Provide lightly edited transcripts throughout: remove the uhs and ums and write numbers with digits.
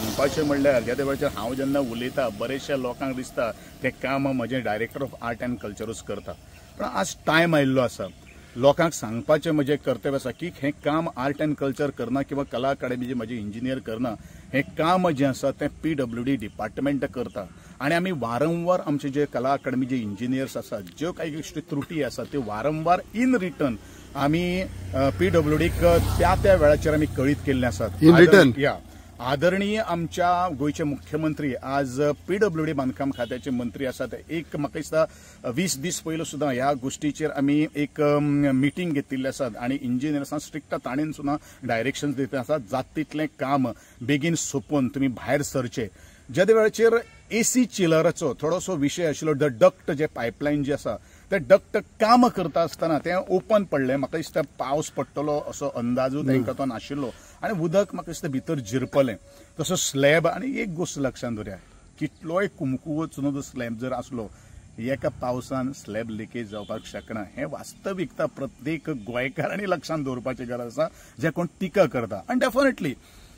सांगपाचें म्हणल्यार ज्या वेळाचेर हांव जेन्ना उलयता बरेचशे लोकांक दिसता तें काम म्हजें डायरेक्टर ऑफ आर्ट अँड कल्चरूच करता, पूण आज टायम आयिल्लो आसा लोकांक सांगपाचें म्हजें कर्तव्य आसा की हें काम आर्ट अँड कल्चर करना किंवा कला अकादमीचे म्हजे इंजिनियर करना, हें काम जें आसा तें पीडब्ल्यूडी डिपार्टमेंट करता. आनी आमी वारंवार आमचे जे कला अकादमीचे इंजिनियर्स आसात ज्यो काही गोश्टी त्रुटी आसात त्यो वारंवार इन रिटर्न आमी पीडब्ल्यूडीक त्या त्या वेळाचेर आमी कळीत केल्ले आसात. इन रिटर्न या आदरणीय आमच्या गोंयचे मुख्यमंत्री आज पीडब्ल्यूडी बांदकाम खात्याचे मंत्री आसात. एक म्हाका दिसता 20 दीस पयलो सुद्दां ह्या गोश्टीचेर आमी एक मिटींग घेतिल्ली आसात आनी इंजिनियर्सांक स्ट्रिक्ट ताणेन सुद्दां डायरेक्शन्स दितले आसात, जात तितलें काम बेगीन सोंपोवन तुमी भायर सरचे. ज्या वेळाचेर एसी चिलराचो थोडोसो विशय आशिल्लो, the duct जे पायपलायन जे आसा ते डक्ट काम करता आसतना तें ओपन पडलें. म्हाका दिसता पावस पडटलो असो अंदाजूय तांकां तो नाशिल्लो आनी उदक म्हाका दिसता भितर जिरपलें. तसो स्लॅब, आनी एक गोश्ट लक्षांत दवरया, कितलोय कुमकुवत सुद्दां स्लॅब जर आसलो एका पावसान स्लॅब लिकेज जावपाक शकना. हें वास्तविकता प्रत्येक गोंयकारांनी लक्षांत दवरपाची गरज आसा जे कोण टिका करता. आनी डेफिनेटली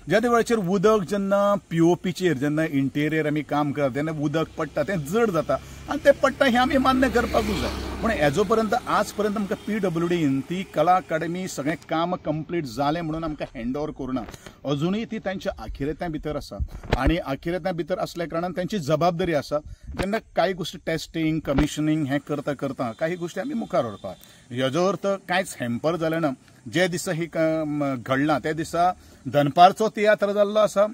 ज्या वेळाचेर उदक जेन्ना पीओपीचेर जेन्ना इंटेरियर आमी काम करता तेन्ना उदक पडटा तें जड जाता आनी तें पडटा हें आमी मान्य करपाकूच जाय. पूण हेजो पर्यंत आज पर्यंत आमकां पीडब्ल्यूडीन ती कला अकादमी सगळें काम कंप्लीट जालें म्हणून आमकां हँड ओवर करूना, अजुनूय ती तांच्या आखिरेत्या भितर आसा आनी आखिरेत्या भितर आसल्या कारणान तांची जबाबदारी आसा. जेन्ना कांय गोश्टी टेस्टिंग कमिशनींग हें करता करता काही गोश्टी आमी मुखार व्हरपाक, हेजो अर्थ कांयच हॅम्पर जालें ना. जे दिसा ही घडलां त्या दिसा दनपारचो तियात्र जाल्लो आसा,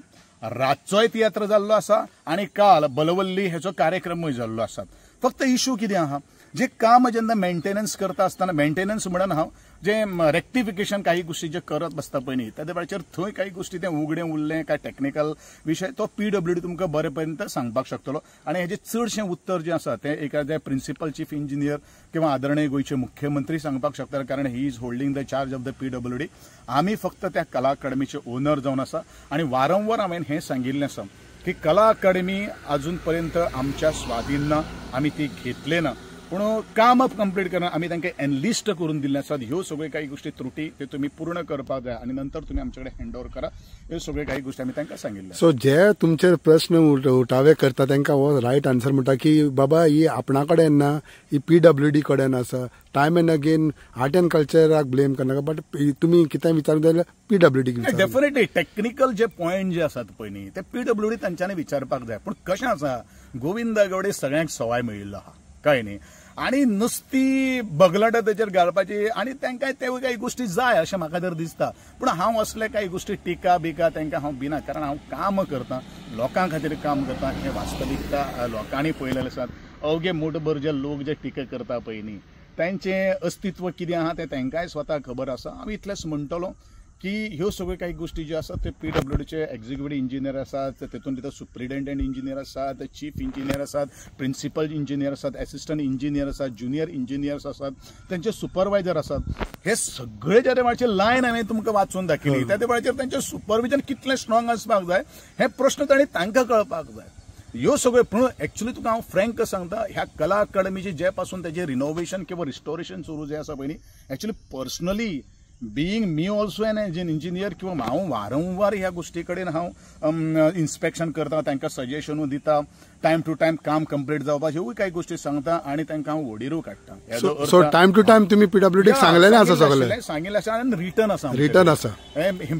रातचोय तियात्र जाल्लो आसा आनी काल बलवल्ली हेचो कार्यक्रमूय जाल्लो आसा. फक्त इशू कितें आहा, जे काम जेन्ना मेंटेनन्स करता आसतना, मेंटेनन्स म्हणून हांव जे रेक्टिफिकेशन काही गोश्टी जे करत बसता पळय न्ही, त्या वेळाचेर थंय काही गोश्टी तें उगडें उरलें काय टॅक्निकल विशय तो पीडब्ल्यूडी तुमकां बरे पर्यंत सांगपाक शकतलो. आनी हेजें चडशें उत्तर जें आसा तें एखाद्या प्रिन्सिपल चीफ इंजिनियर किंवा आदरणीय गोंयचे मुख्यमंत्री सांगपाक शकता, कारण he is holding the charge of the PWD. आमी फक्त त्या कला अकादमीचे ओनर जावन आसा आनी वारंवार हांवें हें सांगिल्लें आसा की कला अकादमी अजून पर्यंत आमच्या स्वाधीन ना, आमी ती घेतले ना, पूण काम कंप्लीट करना आमी तांकां एनलिस्ट करून दिल्लें आसात. ह्यो सगळ्यो काही गोश्टी त्रुटी त्यो तुमी पूर्ण करपाक जाय आनी नंतर तुमी आमचे कडेन हँड ओवर करा, ह्यो सगळ्यो काही गोश्टी आमी तांकां सांगिल्ल्यो. सो जे तुमचे प्रस्न उठावे करता तांकां हो रायट आन्सर म्हणटा की बाबा ही आपणा कडेन ना, ही पीडब्ल्यूडी कडेन आसा. Time and again art and कल्चराक blame करनाका, बट तुमी कितें विचारूंक जाय जाल्यार पीडब्ल्यूडीक विचारूंक. डेफिनेटली टॅक्निकल जे पॉयंट जे आसात पळय न्ही ते पीडब्ल्यूडी तांच्यांनी विचारपाक जाय. पूण कशें आसा, गोविंद गावडे सगळ्यांक सवाय मेळिल्लो आहा, कळ्ळें न्ही, आनी नुस्ती बगलाटां तेचेर घालपाची आनी तांकां ते काही गोश्टी जाय अशें म्हाका तर दिसता. पूण हांव असले काही गोश्टी टिका बिका तांकां हांव भिना, कारण हांव काम करता, लोकां खातीर काम करता. हें वास्तविकता लोकांनी पळयलेलें आसात. अवघे मुठभर जे लोक जे टिका करता पळय न्ही तांचें अस्तित्व कितें आहा तें तांकांय स्वता खबर आसा. हांव इतलेंच म्हणटलो की ह्यो सगळ्यो काही गोश्टी ज्यो आसात त्यो पीडब्ल्यूडीचे एक्झिक्युटीव इंजिनियर आसात, तेतून भितर सुप्रिटेंडंट इंजिनियर आसात, चीफ इंजिनियर आसात, प्रिन्सिपल इंजिनियर आसात, एसिस्टंट इंजिनियर आसात, ज्युनियर इंजिनियर्स आसात, तांचे सुपरवायजर आसात. हे सगळे ज्या वेळाचेर लायन हांवें तुमकां वाचून दाखयली त्या वेळाचेर तांचें सुपरविजन कितलें स्ट्रॉंग आसपाक जाय हे प्रश्न तांणी तांकां कळपाक जाय. ह्यो सगळ्यो पूण एक्चुअली तुका हांव फ्रँक सांगता, ह्या कला अकादमीचे जे पासून तेजें रिनोवेशन किंवा रिस्टोरेशन सुरू जें आसा पळय न्ही, actually personally being me also an engineer किंवा हांव वारंवार ह्या गोश्टी कडेन हांव इन्स्पेक्शन करता, तांकां सजेशनूय दिता, टायम टू टायम काम कंप्लीट जावपाक ह्योय कांय गोश्टी सांगता आनी तांकां हांव वडीरूय काडटा. सो टायम टू टायम तुमी पीडब्ल्यूडीक सांगलेलें आसा, सगळें सांगिल्लें आसा आनी रिटर्न आसा, रिटर्न आसा.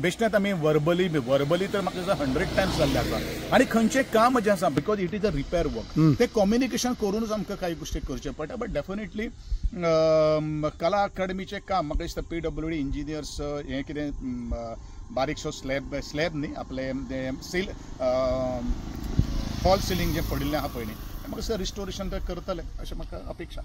बेश्टेंच आमी वर्बली तर म्हाका 100 टायम्स जाल्लें आसा. आनी खंयचें काम जें आसा because it is a repair work, तें कम्युनिकेशन करूनच आमकां कांय गोश्टी करच्यो पडटा. बट डेफिनेटली कला अकादमीचें काम म्हाका दिसता पीडब्ल्यूडी इंजिनियर्स हें कितें बारीकसो स्लॅब न्ही आपलें सील फॉल सिलींग जें पडिल्लें आहा पळय न्ही, म्हाका दिसता रिस्टोरेशन ते करतले अशें म्हाका अपेक्षा.